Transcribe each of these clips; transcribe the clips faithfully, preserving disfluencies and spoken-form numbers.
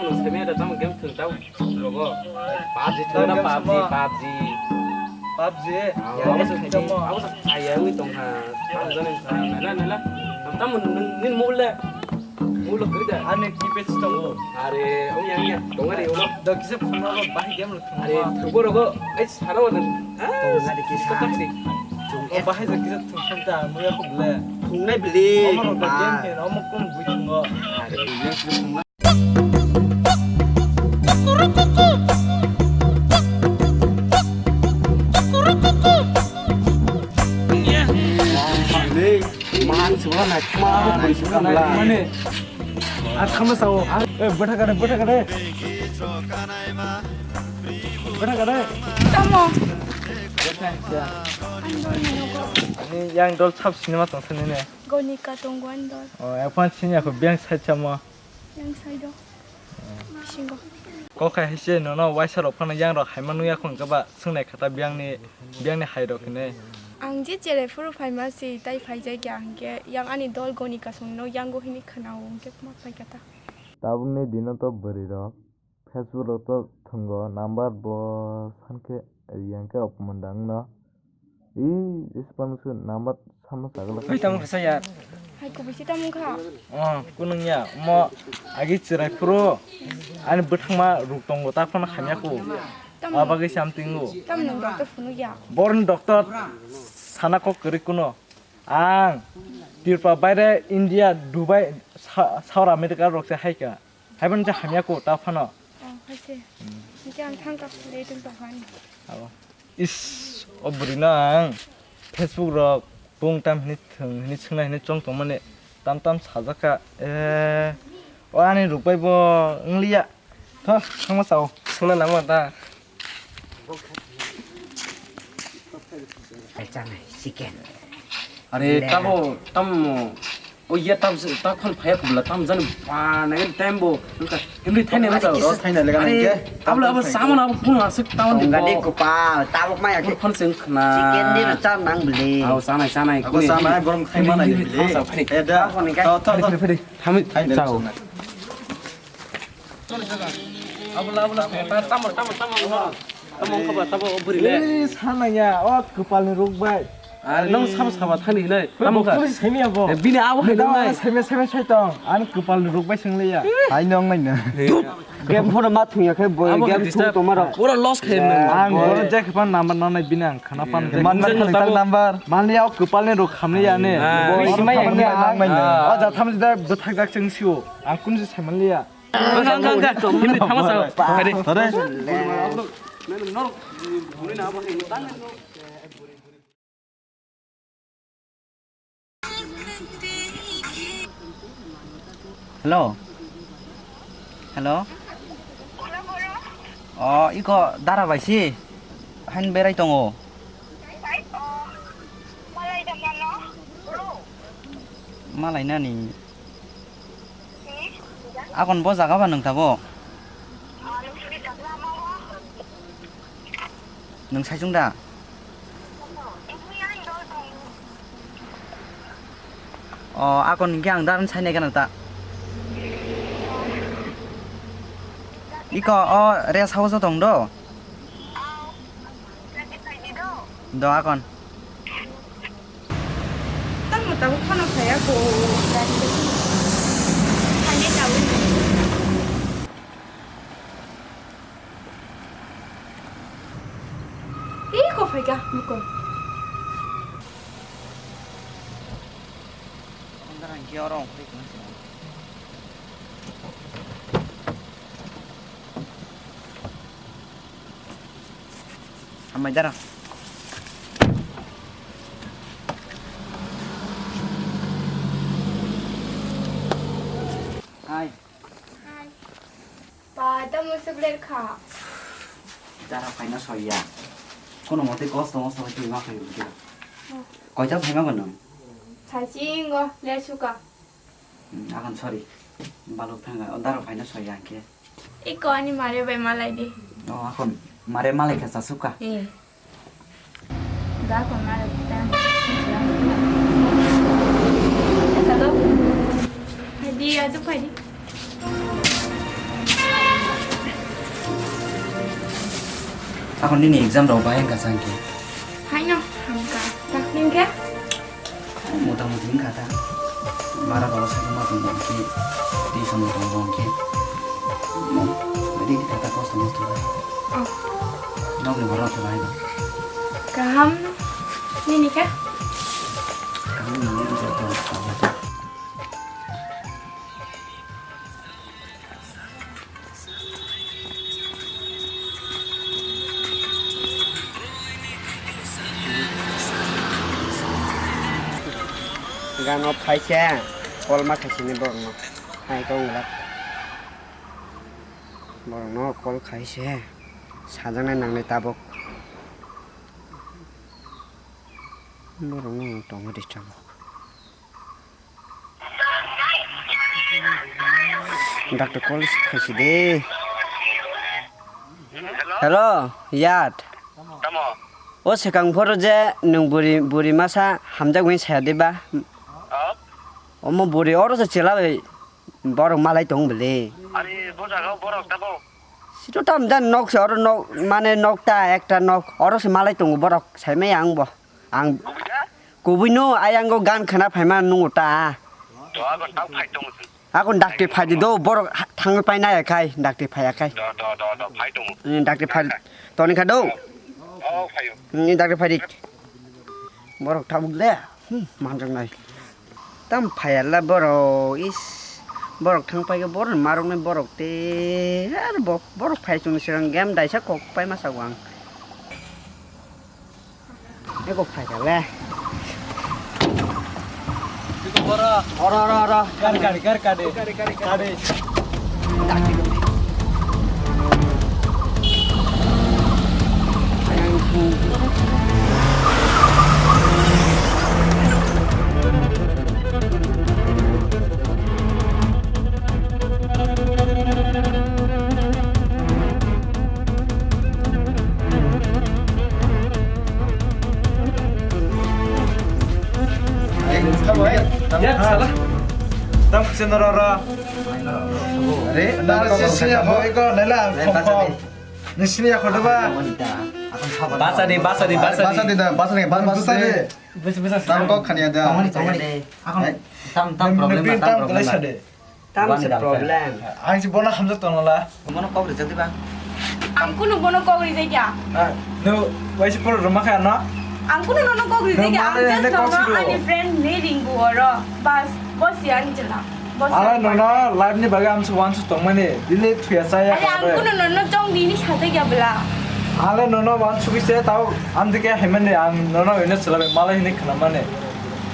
Ano semi ada tamo game thung tau. Rogo. PUBG thung na PUBG, PUBG. PUBG? Ah, ya, abo ya, sa ya, khaidi. Abo sa khaidi, abo sa khaidi, abo tong ha. Tamo jani sa. Nala, nala. Tamo nung, nini mobile le. Mobile khaidi. Ani keypad tongo. Are, ong ya, ong ya. Tong ari ulo. Da kisa phone ro bahai game lo thung. Are, thubo rogo. Ai, sara wala. Ah, tong ari kisa. Khaidi. Oh, bahai da kisa thung thung ta, muya ko bole. Thungnai beli. Omo ro da game khe, omo kum bui thungo. Are, ini thung. Mane, a thama sao. Eh, bwtha kare, bwtha kare. Bwtha kare. Tamo. Ani yang dol sab sinima tong thani ne. Gonika tongwan dol. Oh, epan sinya ko biang sai chamo. Yang side o. Bisingo. Kok hai se nono waisa rok phano yang rok hai manu ya khon kaba swngnai khata biyang ni, biyang ni hai rok hinwi. Ang je cherai phuru phaima se tai phai jai kya hwnkhe yang ani dol goni kasong no yang go hini khwnao hwnkhe ma phai kata. Tabuk ni dino to bwrwi rok Facebook rok to thwngo number bo sankhe riyang khe opomon dang no. Ih, jesa phano se number sama sagala. Hai tamo kasa ya. Hai kubui se tamo kha. Oh, kunung ya. Mo agi cherai phuru. Ani bwthangma ruk tongo ta phano hamya ku. Tamo. Aba ge something u. Tamo nung doctor phunu ya. Born doctor sana kok kwrwi kuno. Ang Tripura baire India, Dubai, Sa-, South America rok se hai ka. Haiban je hamya ko ta phano. Oh, hai se. Hmm. Hingke ang thang kha, le tung tong phani. Abo. Is, o bwrwi no ang Facebook rok bung tam hini thwng hini swngnai hini chong tong mani tam tam sajak kha. Eh, o ani ruk bai bo wng liya. Tho, thangma sao. Swngna nangma ta. Ai, chanai, chicken. Are, le. Tabo, tamo. O iya tam se, ta khon phaya kubla tam jani ba na el time bo. Nungka himri thaina ba jao. Thaina lega nang ke. Abla abla saman abo phun asik taon di. Gadi ko pa, tabok maya ke. Khon sing khna. Chicken di cha nang beli. Au sanai sanai. Abo sanai borom khai mana beli. Eda. Tao tao tao. Thami sao. Abla abla tamo tamo tamo. Tamo wngkha ba, tamo o bwrwi le. Ei, sanaya, o kwpalni ruk bai. Are, nong sabo sabo thani hinai. Tamo wngkha? Police saimaya bo. Eh, bini abo hai nong nai. Saimaya, saimaya sai tong. Ani kwpalni ruk bai swngliya. Hai nong nai na. Game phone ma thungya khe bo game thung tongma rok. Pura loss khe nang. Ang bo je kwpal number nang nai bini ang khana pan. Man man khali tak number. Manliya o kwpalni ruk khamliya ne. Bo saimaya nang nai na. O ja tham jida bwthak jak chwng sio. Ang kun se saimanliya. Himni thangma sao. Hadi. Hadi. Hello. Hello. O, iko dara bai si. Hain berai tongo. Malai nani. Akon bo jaga ba nwng tabuk? Nwng saichung da? O, akon hinkhe ang da sainai gana ta. Iko o rest house o tong do? Do akon. Tamo tabuk phano phaiya ko. Phani tabuk. Ih, ko phaika, mukon. Hambai dara. Hai. Hai. Ba, tamo se bler kha. Dara phaina soiya. Kono mote kosto mosto hai twi ma phai rukya. Oh. Koita phaima bo nwng? Saisingo, le suka. Hmm, akon sorry. Baluk thanga, o dara phaina soiya angke. Iko ani mare bai malai di. O, akon mare malai kha chasuk kha. Eh. Da kon mare ta. Sado. Phaidi, adu phaidi. Nini exam rok bahai wngkha sa hwnkhe? Haino hamkha. Nini khe? Motamuti wngkha ta. Bara bara sai ma tong bong khe. Tuition tong bong khe. Mo, ri kha ta kosto mosto bai. Oh. Nokni borok khe bahai no. Kaham. Nini khe? Kaham nini joto. Gano phaisa, kolma khaisini borokno. Hai kong glak. Borokno kol khaise, sajaknai nangnai tabuk. Borokno tongo de tabuk. Doctor call khaisidi. Hello, yat. Tamo? O swkang phoro je nwng buri, buri masa hamjak bai saya de ba? Oh? Omo buri oro se chela bai borok malai tong bele. Ari bo jaga borok tamo? Sito tam dan nok se oro nok mane nok ta ekta nok oro se malai tongo borok saimai ang bo. Ang Kubui da? Kubui no ayang go gan khana phaima nungo ta. To agon tang phai tongo. Akon dakti phai di do borok ha-, thangwi pai nai khai dakti phai akai. Do, do, do, do, phai tongo. Hmm, dakti phai toni kha do. Oh, phaio. Hmm, dakti phai di. Borok tabuk le. Hmm, manjak nai. Tam phai ala borok is borok thang pai borok marok nai borok te. Ar bo-, borok phai chung sirang game daisa kok pai ma sa wang. Eko phaikha le. Oro, oro, oro. Kari, kari, kari, kari. Kari, kari, kari. Tam kisa noro ro. Are, nara sisi ya ho iko nela khok khok. Nisini ya khodo ba. Basa di, basa di, basa di. Basa di da, basa di, basa di. Basa di. Tam kok khania da. Tongmani, tongmani. Akon tam, tam problem, tam problem. Tam se problem. Ang si bono hamjak tongo la. Bono kok rijak diba? Ang kunu bono kok rijak ya. No, waisi poro roma kha no? Ang kunu nono kok rijak ya. Ang just nono ani friend ni ringbu oro. Bas, bosi ani jela. Ala nono life ni bagwi amsa wansu tongmani. Dili thuya saya. Are ang kunu nono chong dini sajak ya bela. Ala nono wansu kise tau amdike hemani ang nono ino selabe malai hini khnamani.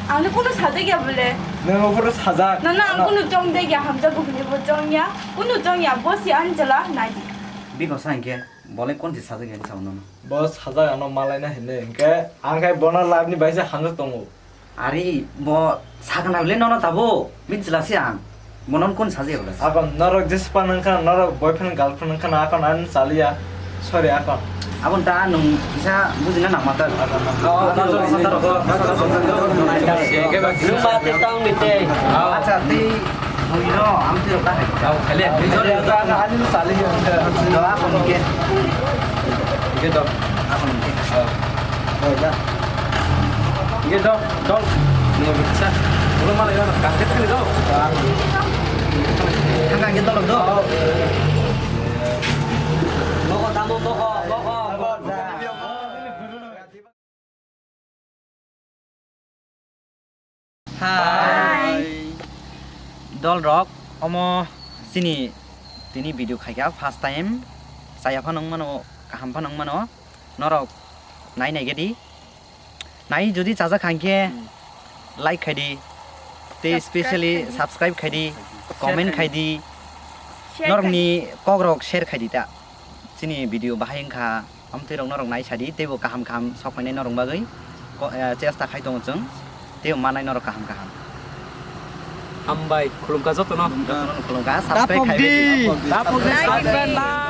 Ang no kunu sajak ya bole. Nang o photo sajak. Nana ang kunu chong de ya hamjak bo hini bo chong ya. Kunu chong ya bo si ang jela nai di. Biko sa hingke bole kon si sajak ya sao nono. Bo sajak ano malai na hini hingke ang kai bono life ni baisa hamjak tongo. Ari bo sakana bole nono tabo mitchila si ang. Monon kon saje bole. Akon norok jespa nangkha norok boyfriend girlfriend nangkha akon an chaliya. Sorry akon. Abon ta nung kisa bujina nang mata. Nung mati tang ni te. Acha ti hoino am ti rok ta. Sorry ta ani chaliya. Do akon ke. Ke do. Akon ke. Oh ya. Ge dol, dol. Ni bisa. Ulo mala yo, kaget kan itu. Hangka ge dol do. Moko tamu, moko, moko. Hai. Dol rok, omo chini tini video khaikha first time. Chaya phano wngmano, kaham phano wngmano. Norok nai nai gedi. Nai jodi chajak kha hingkhe like khai di. Tei specially subscribe khai di, comment khai di. Norokni kok rok share khai di ta. Chini video bahai wngkha, amtwi rok norok nai sadi, teibo kaham kaham sok phainai norok bagwi. Chesta khai tongo chwng, teibo manai norok kaham kaham. Hambai, khulumkha jotono. Jotono khulumkha, subscribe khai di. Dapok di, subscribe.